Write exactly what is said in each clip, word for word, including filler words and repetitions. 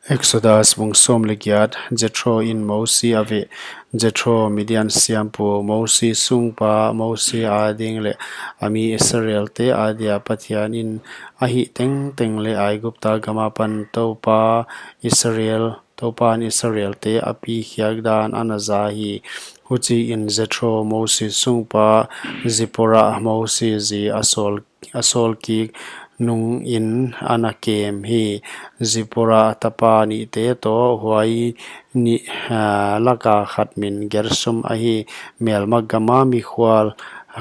Exodus bung sawm leh giat. Jethro in Mosi a veh. Jethro, Midian siampu, Mosi sungpa, Mosi ading leh a mi Israelte adia Pathian in a hih tengteng leh Aigupta gam apan Toupa Israel, Toupan Israelte a pi khiak dan ana za hi. Huchiin Jethro, Mosi sungpa, Zipora, Mosi zi a sawl a sawl kik nungin ana kem hi. Zipora a tapa nihte toh huai nih, ah, laka khat min Gersom ahi. Melma gama mikhual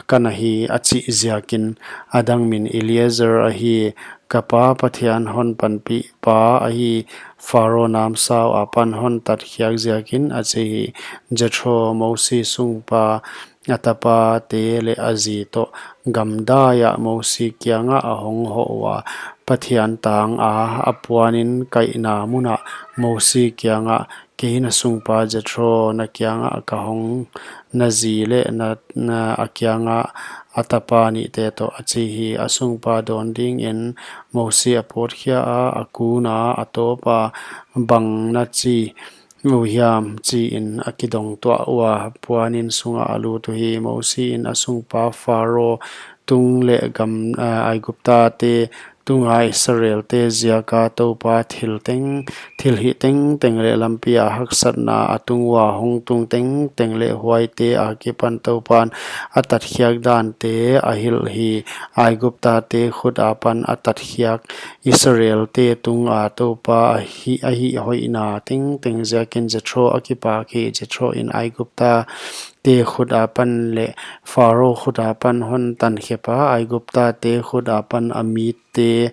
ka na hi a chih ziakin, a dang min Eliezer ahi. Ka pa Pathian hon panpih pa ahi. Pharo namsau apan hon tatkhiak ziakin, a chi hi. Jethro, Mosi sungpa, a tapate leh a zi toh gamdai ah Mosi kiangah a hong hoh ua, Pathian tang a a puanin kaihna munah Mosi kiangah, Kei na sungpa Jethro, na kiangah ka hong, na zi leh na, na a kiangah a tapa nihte toh, a chi hi. A sungpa dawn dingin Mosi a pawtkhia a, a kun a, a tawp a, Bang na chi uh hiam? Chiin a kidong tuah ua, puanin sungah a lut uhi. Mosi in a sungpa Pharo tung leh gam, ah, Aiguptate tunga Israelte ziaka Toupa thil teng, thilhih tengteng leh lampi a haksatna a tung ua hong tung tengteng leh huaite akipan Toupan a tatkhiak dante a hilh hi. Aiguptate khut apan a tatkhiak Israelte tunga Toupa a hih, a hihhoihna tengteng ziakin Jethro a kipak hi. Jethro in Aiguptate khut apan leh Pharo khut apan hon tankhepa, Aiguptate khut apan a mite,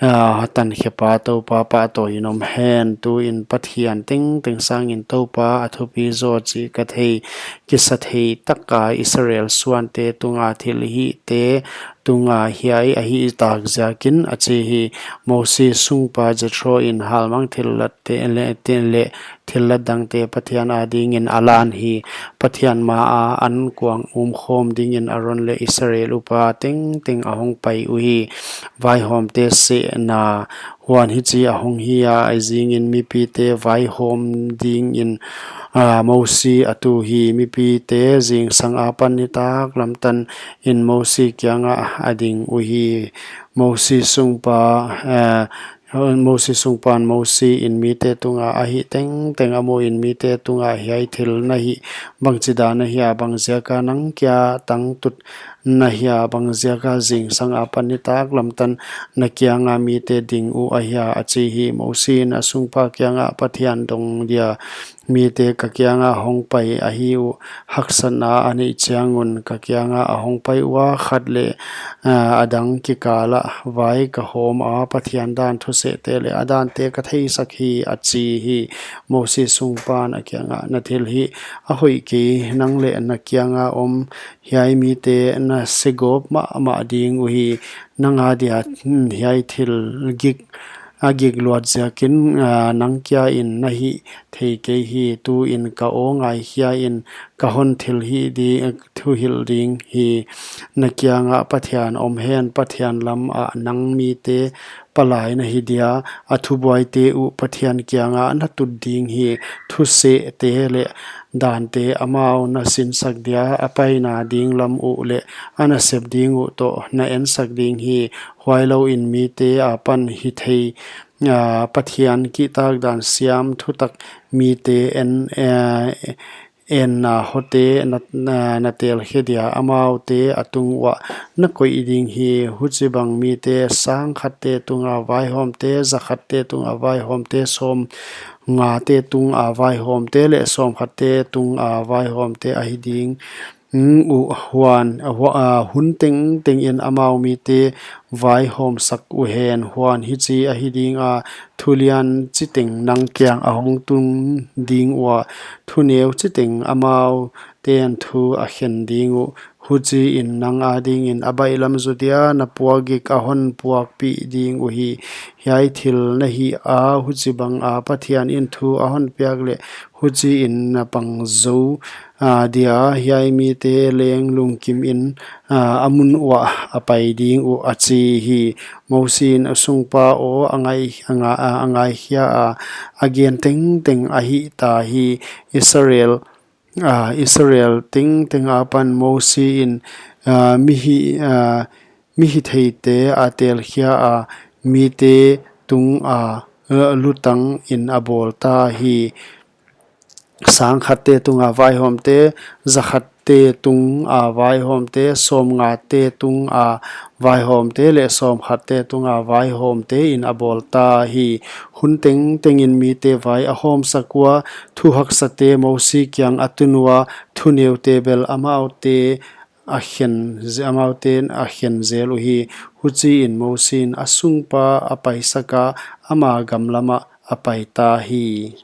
ah, tankhepa Toupa pahtawi in om hen. Tuin Pathian tengteng sangin Toupa a thupi zaw chih ka thei, kisa thei taka Israel suante tunga thilhihte tunga hiai a hih tak ziakin, a chi hi. Mosi sungpa Jethro in halmang thillatte leh, te leh thillat dangte Pathian adingin a lan hi. Pathian maa ankuang umkhawm dingin Aron leh Israel upa tengteng a hong pai uhi. Vaihawmte sehna. Huan hichi a hong hi a, aihzingin mipite vaihawm dingin, ah, Mosi a tu hi. Mipite zingsang apan nitaklam tanin Mosi kiangah a ding uhi. Mosi sungpa, eh, Mosi sungpan Mosi in mite tunga a hih tengteng a mu in, Mite tunga hiai thil na hih bangchidan ahia? Bangziaka nang kia tangtut na hia? Bangziaka zingsang apan nitaklam tan na kianga mite ding uh ahia? A chi hi. Mosi in a sungpa kiangah, Pathian dong dia mite ka kianga hong pai ahi uh. Haksatna a neih chiang un ka kianga a hong pai ua, khat leh, ah, a dang kikala vai ka hawm a, Pathian dan thusehte leh a dante ka theisak hi, a chi hi. Mosi sungpan a kiangah, Na thilhih a hoih kei, nang leh na kianga om hiai mite na segawp mahmah ding uhi. Nang adia, hmm, hiai thil gik a gik luat ziakin, ah, nang kia in na hih thei kei hi. Tuin ka aw ngaikhia in, ka hon thilhih di, thuhilh ding hi. Na kiangah Pathian om hen, Pathian lamah nang mite palai na hi dia. A thubuaite uh Pathian kiangah na tut ding hi. Thusehte leh dante amau na sinsak dia, a paina ding lam uh leh a nasep ding uh toh na ensak ding hi. Huailouin mite apan hithei, ah, Pathian kihtak dan siam thutak mite en, eh, enna hoihte na, na, na telkhe dia, amaute a tung uah na koih ding hi. Huchibang mite sangkhatte tunga vaihawmte, zakhatte tunga vaihawmte, sawmngate tunga vaihawmte leh sawmkhatte tunga vaihawmte ahi ding uh. Huan, ah, hua-, ah, hun tengtengin amau mite vaihawmsak uhen. Huan hichi ahi dinga, thulian chiteng nang kiang a hong tung ding ua, thuneu chiteng amaute ten thu a khen ding uh. Huchiin nang adingin a baihlam zu dia na puakgik a hon puakpih ding uhi. Hiai thil na hih a, huchibanga Pathianin thu a hon piak leh, huchiin na pang zou, a, dia, hiai mite leng lungkimin, a, a mun uah a pai ding uh, a chi hi. Mosiin a sungpa aw a ngai, a nga-, a, a ngaikhia a, a gen tengteng a hihta hi. Israel, a, Israel tengteng apan Mosiin, a, mihi, a, mihitheite a telkhia a, mite tunga, a, lutangin a bawlta hi. Sangkhatte tunga vaihawmte, zakhatte tunga vaihawmte, sawmngate tunga vaihawmte leh sawmkhatte tunga vaihawmtein a bawlta hi. Hun tengtengin mite vai a hawmsak ua, thu haksate Mosi kiang a tun ua, thu neute bel amaute a khen, amauten a khen zel uhi. Huchiin Mosiin a sungpa a paisaka, ama gamlamah a paita hi.